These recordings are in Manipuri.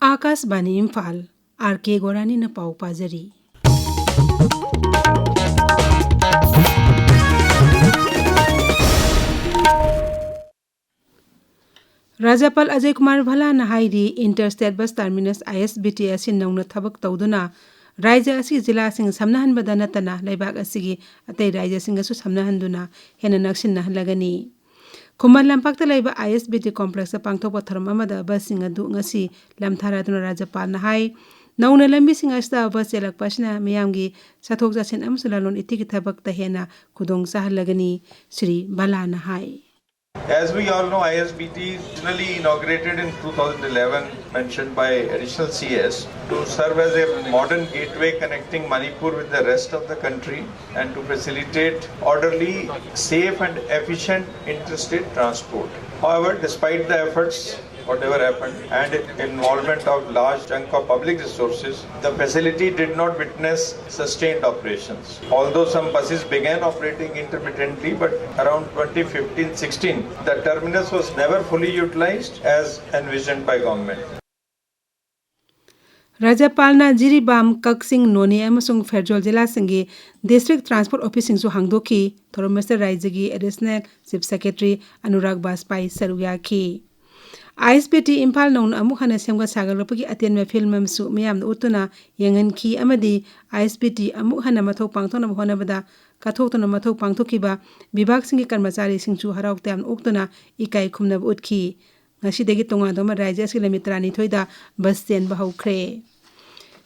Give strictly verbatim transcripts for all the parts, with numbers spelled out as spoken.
ꯑꯥꯀꯥꯁꯕꯥꯅꯤ ꯏꯝꯐꯥꯜ, ꯑꯥꯔ ꯀꯦ ꯒꯣꯔꯥꯅꯤꯅ ꯄꯥꯎ ꯄꯥꯖꯔꯤ꯫ ꯔꯥꯖ꯭ꯌꯄꯥꯜ ꯑꯖꯌ ꯀꯨꯃꯥꯔ ꯚꯜꯂꯥꯅ ꯍꯥꯏꯔꯤ, ꯏꯟꯇꯔ ꯁ꯭ꯇꯦꯠ ꯕꯁ ꯇꯔꯃꯤꯅꯁ, ꯑꯥꯏ ꯑꯦꯁ ꯕꯤ ꯇꯤ, ꯑꯁꯤ ꯅꯧꯅ ꯊꯕꯛ ꯇꯧꯗꯨꯅ ꯔꯥꯖ꯭ꯌ ꯑꯁꯤꯒꯤ ꯖꯤꯂꯥꯁꯤꯡ ꯁꯝꯅꯍꯟꯕꯗ ꯅꯠꯇꯅ ꯂꯩꯕꯥꯛ ꯑꯁꯤꯒꯤ ꯑꯇꯩ ꯔꯥꯖ꯭ꯌꯁꯤꯡꯒꯁꯨ ꯁꯝꯅꯍꯟꯗꯨꯅ ꯍꯦꯟꯅ ꯅꯛꯁꯤꯟꯅꯍꯜꯂꯒꯅꯤ꯫ ꯈꯨꯃꯟ ꯂꯝꯄꯥꯛꯇ ꯂꯩꯕ ꯑꯥꯏ ꯑꯦꯁ ꯕꯤ ꯇꯤ ꯀꯣꯝꯄ꯭ꯂꯦꯛꯁꯇ ꯄꯥꯡꯊꯣꯛꯄ ꯊꯧꯔꯝ ꯑꯃꯗ ꯕꯁꯁꯤꯡ ꯑꯗꯨ ꯉꯁꯤ ꯂꯝꯊꯥꯔꯗꯨꯅ ꯔꯥꯖ꯭ꯌꯄꯥꯜꯅ ꯍꯥꯏ, ꯅꯧꯅ ꯂꯝꯕꯤꯁꯤꯡ ꯑꯁꯤꯗ ꯕꯁ ꯆꯦꯜꯂꯛꯄ ꯑꯁꯤꯅ ꯃꯤꯌꯥꯝꯒꯤ ꯆꯠꯊꯣꯛ ꯆꯠꯁꯤꯟ ꯑꯃꯁꯨꯡ ꯂꯂꯣꯟ ꯏꯇꯤꯛꯀꯤ ꯊꯕꯛꯇ ꯍꯦꯟꯅ ꯈꯨꯗꯣꯡ ꯆꯥꯍꯜꯂꯒꯅꯤ꯫ ꯁ꯭ꯔꯤ ꯚꯜꯂꯥꯅ ꯍꯥꯏ꯫ As we all know, I S B T originally inaugurated in two thousand eleven, mentioned by Additional C S, to serve as a modern gateway connecting Manipur with the rest of the country and to facilitate orderly, safe and efficient interstate transport. However, despite the efforts, whatever happened, and involvement of large chunk of public resources, the facility did not witness sustained operations. Although some buses began operating intermittently, but around twenty fifteen sixteen, the terminus was never fully utilized as envisioned by government. ꯔꯥꯖ꯭ꯌꯄꯥꯜꯅ Jiribam, ꯀꯛꯆꯤꯡ, ꯅꯣꯅꯦ ꯑꯃꯁꯨꯡ ꯐꯦꯔꯖꯣꯜ ꯖꯤꯂꯥꯁꯤꯡꯒꯤ ꯗꯤꯁꯇ꯭ꯔꯤꯛ ꯇ꯭ꯔꯥꯟꯁꯄꯣꯔꯠ ꯑꯣꯐꯤꯁꯁꯤꯡꯁꯨ ꯍꯥꯡꯗꯣꯛꯈꯤ꯫ ꯊꯧꯔꯝ ꯑꯁꯤꯗ ꯔꯥꯖ꯭ꯌꯒꯤ ꯑꯦꯗꯤꯁꯅꯦꯜ ꯆꯤꯐ ꯁꯦꯀ꯭ꯔꯦꯇꯔꯤ ꯑꯅꯨꯔꯥꯒ ꯕꯥꯖꯄꯥꯏ ꯁꯔꯨꯛ ꯌꯥꯈꯤ꯫ ꯑꯥꯏ ꯑꯦꯁ ꯕꯤ ꯇꯤ ꯏꯝꯐꯥꯜ ꯅꯧꯅ ꯑꯃꯨꯛ ꯍꯟꯅ ꯁꯦꯝꯒꯠ ꯁꯥꯒꯠꯂꯛꯄꯒꯤ ꯑꯇꯦꯟꯕ ꯐꯤꯜꯝ ꯑꯃꯁꯨ ꯃꯤꯌꯥꯝꯗ ꯎꯠꯇꯨꯅ ꯌꯦꯡꯍꯟꯈꯤ ꯑꯃꯗꯤ ꯑꯥꯏ ꯑꯦꯁ ꯕꯤ ꯇꯤ ꯑꯃꯨꯛ ꯍꯟꯅ ꯃꯊꯧ ꯄꯥꯡꯊꯣꯛꯅꯕ ꯍꯣꯠꯅꯕꯗ ꯀꯠꯊꯣꯛꯇꯨꯅ ꯃꯊꯧ ꯄꯥꯡꯊꯣꯛꯈꯤꯕ ꯕꯤꯚꯥꯒꯁꯤꯡꯒꯤ ꯀꯔꯃꯆꯥꯔꯤꯁꯤꯡꯁꯨ ꯍꯔꯥꯎ ꯇꯌꯥꯝꯅ ꯑꯣꯛꯇꯨꯅ ꯏꯀꯥꯏ ꯈꯨꯝꯅꯕ ꯎꯠꯈꯤ꯫ ꯉꯁꯤꯗꯒꯤ ꯇꯣꯉꯥꯟ ꯇꯣꯉꯥꯟꯕ ꯔꯥꯖ꯭ꯌ ꯑꯁꯤꯒꯤ ꯂꯝꯃꯤ ꯇꯔꯥꯅꯤꯊꯣꯏꯗ ꯕꯁ ꯆꯦꯟꯕ ꯍꯧꯈ꯭ꯔꯦ꯫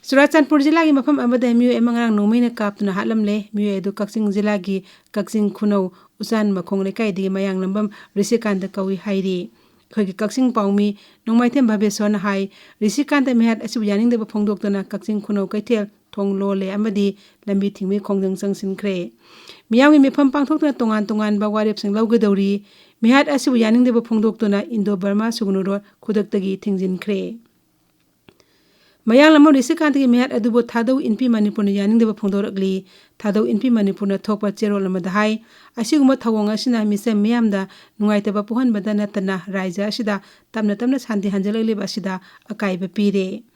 ꯆꯨꯔꯥꯆꯥꯟꯄꯨꯔ ꯖꯤꯂꯥꯒꯤ ꯃꯐꯝ ꯑꯃꯗ ꯃꯤꯑꯣꯏ ꯑꯃ ꯉꯔꯥꯡ ꯅꯣꯡꯃꯩꯅ ꯀꯥꯞꯇꯨꯅ ꯍꯥꯠꯂꯝꯂꯦ꯫ ꯃꯤꯑꯣꯏ ꯑꯗꯨ ꯀꯛꯆꯤꯡ ꯖꯤꯂꯥꯒꯤ ꯀꯛꯆꯤꯡ ꯈꯨꯅꯧ ꯎꯆꯥꯟ ꯃꯈꯣꯡ ꯂꯩꯀꯥꯏꯗꯒꯤ ꯃꯌꯥꯡꯂꯝꯕꯝ ꯔꯤꯁꯤꯀꯥꯟꯇ ꯀꯧꯏ ꯍꯥꯏꯔꯤ꯫ ꯑꯩꯈꯣꯏꯒꯤ ꯀꯛꯆꯤꯡ ꯄꯥꯎꯃꯤ ꯅꯣꯡꯃꯥꯏꯊꯦꯝ ꯚꯕꯦꯁ꯭ꯋꯔꯅ ꯍꯥꯏ, ꯔꯤꯁꯤꯀꯥꯟꯇ ꯃꯤꯍꯥꯠ ꯑꯁꯤꯕꯨ ꯌꯥꯅꯤꯡꯗꯕ ꯐꯣꯡꯗꯣꯛꯇꯨꯅ ꯀꯛꯆꯤꯡ ꯈꯨꯅꯧ ꯀꯩꯊꯦꯜ ꯊꯣꯡ ꯂꯣꯜꯂꯦ ꯑꯃꯗꯤ ꯂꯝꯕꯤ ꯊꯤꯡꯕꯒꯤ ꯈꯣꯡꯖꯪ ꯆꯪꯁꯤꯟꯈ꯭ꯔꯦ꯫ ꯃꯤꯌꯥꯝꯒꯤ ꯃꯤꯐꯝ ꯄꯥꯡꯊꯣꯛꯇꯨꯅ ꯇꯣꯉꯥꯟ ꯇꯣꯉꯥꯟꯕ ꯋꯥꯔꯦꯞꯁꯤꯡ ꯂꯧꯒꯗꯧꯔꯤ꯫ ꯃꯤꯍꯥꯠ ꯑꯁꯤꯕꯨ ꯌꯥꯅꯤꯡꯗꯕ ꯐꯣꯡꯗꯣꯛꯇꯨꯅ ꯏꯟꯗꯣ ꯕꯔꯃꯥ ꯁꯨꯒꯅꯨ ꯔꯣꯗ ꯈꯨꯗꯛꯇꯒꯤ ꯊꯤꯡꯖꯤꯟꯈ꯭ꯔꯦ꯫ ꯃꯌꯥꯡꯂꯝꯕꯝ ꯔꯤꯁꯤꯀꯥꯟꯇꯒꯤ ꯃꯤꯍꯥꯠ ꯑꯗꯨꯕꯨ ꯊꯥꯗꯧ ꯏꯟꯄꯤ ꯃꯅꯤꯄꯨꯔꯅ ꯌꯥꯅꯤꯡꯗꯕ ꯐꯣꯡꯗꯣꯔꯛꯂꯤ꯫ ꯊꯥꯗꯧ ꯏꯟꯄꯤ ꯃꯅꯤꯄꯨꯔꯅ ꯊꯣꯛꯄ ꯆꯦꯔꯣꯜ ꯑꯃꯗ ꯍꯥꯏ, ꯑꯁꯤꯒꯨꯝꯕ ꯊꯧꯑꯣꯡ ꯑꯁꯤꯅ ꯃꯤꯆꯝ ꯃꯤꯌꯥꯝꯗ ꯅꯨꯡꯉꯥꯏꯇꯕ ꯄꯣꯛꯍꯟꯕꯗ ꯅꯠꯇꯅ ꯔꯥꯖ꯭ꯌ ꯑꯁꯤꯗ ꯇꯞꯅ ꯇꯞꯅ ꯁꯥꯟꯇꯤ ꯍꯟꯖꯤꯜꯂꯛꯂꯤꯕ ꯑꯁꯤꯗ ꯑꯀꯥꯏꯕ ꯄꯤꯔꯦ꯫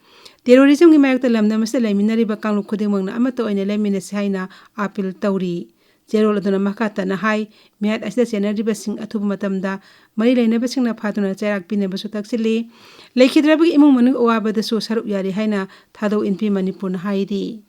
ꯇꯦꯔꯣꯔꯤꯖꯝꯒꯤ ꯃꯥꯌꯣꯛꯇ ꯂꯝꯗꯝ ꯑꯁꯤꯗ ꯂꯩꯃꯤꯟꯅꯔꯤꯕ ꯀꯥꯡꯂꯨꯞ ꯈꯨꯗꯤꯡꯃꯛꯅ ꯑꯃꯠꯇ ꯑꯣꯏꯅ ꯂꯦꯞꯃꯤꯟꯅꯁꯤ ꯍꯥꯏꯅ ꯑꯥꯄꯤꯜ ꯇꯧꯔꯤ꯫ ꯆꯦꯔꯣꯜ ꯑꯗꯨꯅ ꯃꯈꯥ ꯇꯥꯅ ꯍꯥꯏ, ꯃꯤꯍꯥꯠ ꯑꯁꯤꯗ ꯆꯦꯟꯅꯔꯤꯕꯁꯤꯡ ꯑꯊꯨꯕ ꯃꯇꯝꯗ ꯃꯔꯤ ꯂꯩꯅꯕꯁꯤꯡꯅ ꯐꯥꯗꯨꯅ ꯆꯩꯔꯥꯛ ꯄꯤꯅꯕꯁꯨ ꯇꯛꯁꯤꯜꯂꯤ꯫ ꯂꯩꯈꯤꯗ꯭ꯔꯕꯒꯤ ꯏꯃꯨꯡ ꯃꯅꯨꯡ ꯑꯋꯥꯕꯗꯁꯨ ꯁꯔꯨꯛ ꯌꯥꯔꯤ ꯍꯥꯏꯅ ꯊꯥꯗꯧ ꯏꯟꯄꯤ ꯃꯅꯤꯄꯨꯔꯅ ꯍꯥꯏꯔꯤ꯫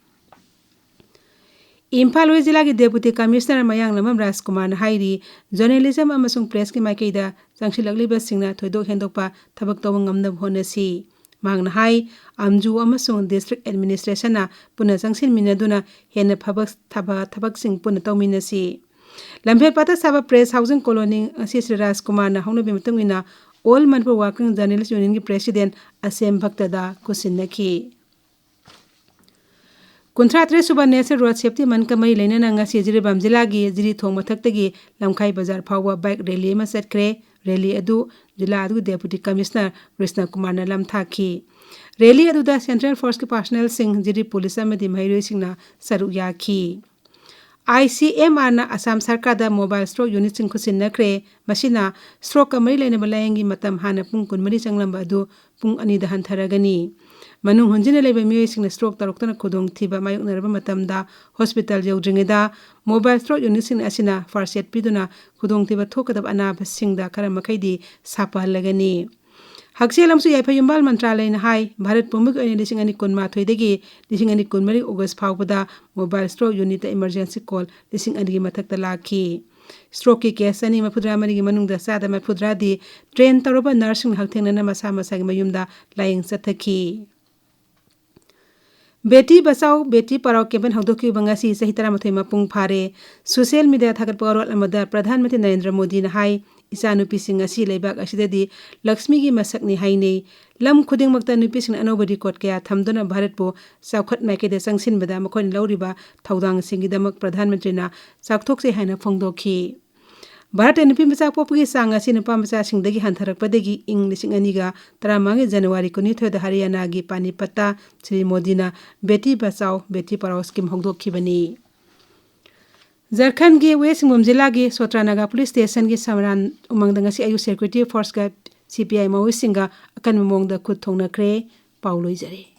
ꯏꯝꯐꯥꯜ ꯋꯦꯁ ꯖꯤꯂꯥꯒꯤ ꯗꯦꯄꯨꯇꯤ ꯀꯃꯤꯁꯅꯔ ꯃꯌꯥꯡꯂꯝꯕꯝ ꯔꯥꯖꯀꯨꯃꯥꯔꯅ ꯍꯥꯏꯔꯤ, ꯖꯔꯅꯦꯂꯤꯖꯝ ꯑꯃꯁꯨꯡ ꯄ꯭ꯔꯦꯁꯀꯤ ꯃꯥꯏꯀꯩꯗ ꯆꯪꯁꯤꯜꯂꯛꯂꯤꯕꯁꯤꯡꯅ ꯊꯣꯏꯗꯣꯛ ꯍꯦꯟꯗꯣꯛꯄ ꯊꯕꯛ ꯇꯧꯕ ꯉꯝꯅꯕ ꯍꯣꯠꯅꯁꯤ꯫ ꯃꯍꯥꯛꯅ ꯍꯥꯏ, ꯑꯝꯖꯨ ꯑꯃꯁꯨꯡ ꯗꯤꯁꯇ꯭ꯔꯤꯛ ꯑꯦꯗꯃꯤꯅꯤꯁꯇ꯭ꯔꯦꯁꯟꯅ ꯄꯨꯟꯅ ꯆꯪꯁꯤꯟꯃꯤꯟꯅꯗꯨꯅ ꯍꯦꯟꯅ ꯐꯕ, ꯊꯕ-, ꯊꯕꯛꯁꯤꯡ ꯄꯨꯟꯅ ꯇꯧꯃꯤꯟꯅꯁꯤ꯫ ꯂꯝꯐꯦꯜ ꯄꯥꯠꯇ ꯁꯥꯕ ꯄ꯭ꯔꯦꯁ ꯍꯥꯎꯁꯤꯡ ꯀꯣꯂꯣꯅꯤ ꯑꯁꯤ ꯁ꯭ꯔꯤ ꯔꯥꯖꯀꯨꯃꯥꯔꯅ ꯍꯧꯅꯕꯤ ꯃꯇꯨꯡ ꯏꯟꯅ ꯑꯣꯜ ꯃꯅꯤꯄꯨꯔ ꯋꯥꯔꯀꯤꯡ ꯖꯔꯅꯦꯂꯤꯁ ꯌꯨꯅꯤꯌꯟꯒꯤ ꯄ꯭ꯔꯦꯁꯤꯗꯦꯟ ꯑꯁꯦꯝ ꯚꯛꯇꯗ ꯈꯨꯠꯁꯤꯟꯅꯈꯤ꯫ ꯀꯨꯟꯊ꯭ꯔꯥ ꯇꯔꯦꯠ ꯁꯨꯕ ꯅꯦꯁꯅꯦꯜ ꯔꯣꯗ ꯁꯦꯐꯇꯤ ꯃꯟꯀ ꯃꯔꯤ ꯂꯩꯅꯅ ꯉꯁꯤ ꯖꯤꯔꯤꯕꯥꯝ ꯖꯤꯂꯥꯒꯤ ꯖꯤꯔꯤꯊꯣꯡ ꯃꯊꯛꯇꯒꯤ ꯂꯝꯈꯥꯏ ꯕꯖꯥꯔ ꯐꯥꯎꯕ ꯕꯥꯏꯛ ꯔꯦꯂꯤ ꯑꯃ ꯆꯠꯈ꯭ꯔꯦ꯫ ꯔꯦꯂꯤ ꯑꯗꯨ ꯖꯤꯂꯥ ꯑꯗꯨꯒꯤ ꯗꯦꯄꯨꯇꯤ ꯀꯃꯤꯁꯅꯔ ꯀ꯭ꯔꯤꯁꯅ ꯀꯨꯃꯥꯔꯅ ꯂꯝꯊꯥꯈꯤ꯫ ꯔꯦꯂꯤ ꯑꯗꯨꯗ ꯁꯦꯟꯇ꯭ꯔꯦꯜ ꯐꯣꯔꯁꯀꯤ ꯄꯥꯔꯁꯅꯦꯜꯁꯤꯡ, ꯖꯤꯔꯤ ꯄꯨꯂꯤꯁ ꯑꯃꯗꯤ ꯃꯍꯩꯔꯣꯏꯁꯤꯡꯅ ꯁꯔꯨꯛ ꯌꯥꯈꯤ꯫ ꯑꯥꯏ ꯁꯤ ꯑꯦꯝ ꯑꯥꯔꯅ ꯑꯁꯥꯝ ꯁꯔꯀꯥꯔꯗ ꯃꯣꯕꯥꯏꯜ ꯁ꯭ꯇ꯭ꯔꯣꯛ ꯌꯨꯅꯤꯠꯁꯤꯡ ꯈꯨꯠꯁꯤꯟꯅꯈ꯭ꯔꯦ꯫ ꯃꯁꯤꯅ ꯁ꯭ꯇ꯭ꯔꯣꯛꯀ ꯃꯔꯤ ꯂꯩꯅꯕ ꯂꯥꯌꯦꯡꯒꯤ ꯃꯇꯝ ꯍꯥꯟꯅ ꯄꯨꯡ ꯀꯨꯟꯃꯔꯤ ꯆꯪꯂꯝꯕ ꯑꯗꯨ ꯄꯨꯡ ꯑꯅꯤꯗ ꯍꯟꯊꯔꯒꯅꯤ꯫ ꯃꯅꯨꯡ ꯍꯨꯟꯖꯤꯟꯅ ꯂꯩꯕ ꯃꯤꯑꯣꯏꯁꯤꯡꯅ ꯁ꯭ꯇ꯭ꯔꯣꯛ ꯇꯧꯔꯛꯇꯨꯅ ꯈꯨꯗꯣꯡꯊꯤꯕ ꯃꯥꯌꯣꯛꯅꯔꯕ ꯃꯇꯝꯗ ꯍꯣꯁꯄꯤꯇꯥꯜ ꯌꯧꯗ꯭ꯔꯤꯉꯩꯗ ꯃꯣꯕꯥꯏꯜ ꯁ꯭ꯇ꯭ꯔꯣꯛ ꯌꯨꯅꯤꯠꯁꯤꯡ ꯑꯁꯤꯅ ꯐꯥꯔꯁ ꯑꯦꯗ ꯄꯤꯗꯨꯅ ꯈꯨꯗꯣꯡꯊꯤꯕ ꯊꯣꯛꯀꯗꯕ ꯑꯅꯥꯕꯁꯤꯡꯗ ꯈꯔ ꯃꯈꯩꯗꯤ ꯁꯥꯐꯍꯜꯂꯒꯅꯤ꯫ ꯍꯛꯁꯦꯜ ꯑꯃꯁꯨꯡ ꯌꯥꯏꯐ ꯌꯨꯝꯕꯥꯜ ꯃꯟꯇ꯭ꯔꯥꯂꯌꯅ ꯍꯥꯏ, ꯚꯥꯔꯠ ꯄꯨꯝꯕꯒꯤ ꯑꯣꯏꯅ ꯂꯤꯁꯤꯡ ꯑꯅꯤ ꯀꯨꯟꯃꯥꯊꯣꯏꯗꯒꯤ ꯂꯤꯁꯤꯡ ꯑꯅꯤ ꯀꯨꯟꯃꯔꯤ ꯑꯣꯒꯁ ꯐꯥꯎꯕꯗ ꯃꯣꯕꯥꯏꯜ ꯁ꯭ꯇ꯭ꯔꯣꯛ ꯌꯨꯅꯤꯠꯇ ꯏꯃꯔꯖꯦꯟꯁꯤ ꯀꯣꯜ ꯂꯤꯁꯤꯡ ꯑꯅꯤꯒꯤ ꯃꯊꯛꯇ ꯂꯥꯛꯈꯤ꯫ ꯁ꯭ꯇ꯭ꯔꯣꯛꯀꯤ ꯀꯦꯁ ꯆꯅꯤ ꯃꯔꯤꯐꯨꯇꯔꯥ ꯃꯔꯤꯒꯤ ꯃꯅꯨꯡꯗ ꯆꯥꯗ ꯃꯔꯤꯐꯨꯇꯔꯥꯗꯤ ꯇ꯭ꯔꯦꯟ ꯇꯧꯔꯕ ꯅꯔꯁꯁꯤꯡꯅ ꯍꯛꯊꯦꯡꯅꯅ ꯃꯁꯥ ꯃꯁꯥꯒꯤ ꯃꯌꯨꯝꯗ ꯂꯥꯌꯦꯡ ꯆꯠꯊꯈꯤ꯫ ꯕꯦꯇꯤ ꯕꯆꯥꯎ, ꯕꯦꯇꯤ ꯄꯔꯥꯎ ꯀꯦꯝꯄꯦꯟ ꯍꯧꯗꯣꯛꯈꯤꯕ ꯉꯁꯤ ꯆꯍꯤ ꯇꯔꯥꯃꯥꯊꯣꯏ ꯃꯄꯨꯡ ꯐꯥꯔꯦ꯫ ꯁꯣꯁꯤꯌꯦꯜ ꯃꯤꯗꯤꯌꯥ ꯊꯥꯒꯠꯄ ꯋꯥꯔꯣꯜ ꯑꯃꯗ ꯄ꯭ꯔꯙꯥꯟ ꯃꯟꯇ꯭ꯔꯤ ꯅꯔꯦꯟꯗ꯭ꯔ ꯃꯣꯗꯤꯅ ꯍꯥꯏ, "ꯏꯆꯥꯅꯨꯄꯤꯁꯤꯡ ꯑꯁꯤ ꯂꯩꯕꯥꯛ ꯑꯁꯤꯗꯗꯤ ꯂꯛꯁꯃꯤꯒꯤ ꯃꯁꯛꯅꯤ ꯍꯥꯏꯅꯩ꯫ ꯂꯝ ꯈꯨꯗꯤꯡꯃꯛꯇ ꯅꯨꯄꯤꯁꯤꯡꯅ ꯑꯅꯧꯕ ꯔꯦꯀꯣꯔꯗ ꯀꯌꯥ ꯊꯝꯗꯨꯅ ꯚꯥꯔꯠꯄꯨ ꯆꯥꯎꯈꯠ ꯃꯥꯏꯀꯩꯗ ꯆꯪꯁꯤꯟꯕꯗ ꯃꯈꯣꯏꯅ ꯂꯧꯔꯤꯕ ꯊꯧꯗꯥꯡꯁꯤꯡꯒꯤꯗꯃꯛ ꯄ꯭ꯔꯙꯥꯟ ꯃꯟꯇ꯭ꯔꯤꯅ ꯆꯥꯎꯊꯣꯛꯆꯩ" ꯍꯥꯏꯅ ꯐꯣꯡꯗꯣꯛꯈꯤ꯫ ꯚꯥꯔꯠꯇ ꯅꯨꯄꯤ ꯃꯆꯥ ꯄꯣꯛꯄꯒꯤ ꯆꯥꯡ ꯑꯁꯤ ꯅꯨꯄꯥ ꯃꯆꯥꯁꯤꯡꯗꯒꯤ ꯍꯟꯊꯔꯛꯄꯗꯒꯤ ꯏꯪ ꯂꯤꯁꯤꯡ ꯑꯅꯤꯒ ꯇꯔꯥꯃꯉꯥꯒꯤ ꯖꯅꯋꯥꯔꯤ ꯀꯨꯟꯅꯤꯊꯣꯏꯗ ꯍꯔꯤꯌꯥꯅꯥꯒꯤ ꯄꯥꯅꯤꯄꯠꯇ ꯁ꯭ꯔꯤ ꯃꯣꯗꯤꯅ ꯕꯦꯇꯤ ꯕꯆꯥꯎ, ꯕꯦꯇꯤ ꯄꯔꯥꯎ ꯁ꯭ꯀꯤꯝ ꯍꯧꯗꯣꯛꯈꯤꯕꯅꯤ꯫ ꯖꯔꯈꯟꯒꯤ ꯋꯦꯁ ꯁꯤꯡꯚꯨꯝ ꯖꯤꯂꯥꯒꯤ ꯁꯣꯇ꯭ꯔꯥꯅꯥꯒꯥ ꯄꯨꯂꯤꯁ ꯁ꯭ꯇꯦꯁꯟꯒꯤ ꯁꯃꯔꯥꯟ ꯎꯃꯪꯗ ꯉꯁꯤ ꯑꯌꯨꯛ ꯁꯦꯀ꯭ꯌꯨꯔꯤꯇꯤ ꯐꯣꯔꯁꯀ ꯁꯤ ꯄꯤ ꯑꯥꯏ ꯃꯥꯑꯣꯏꯁꯤꯡꯒ ꯑꯀꯟꯕ ꯃꯑꯣꯡꯗ ꯈꯨꯠ ꯊꯣꯛꯅꯈ꯭ꯔꯦ꯫ ꯄꯥꯎ ꯂꯣꯏꯖꯔꯦ꯫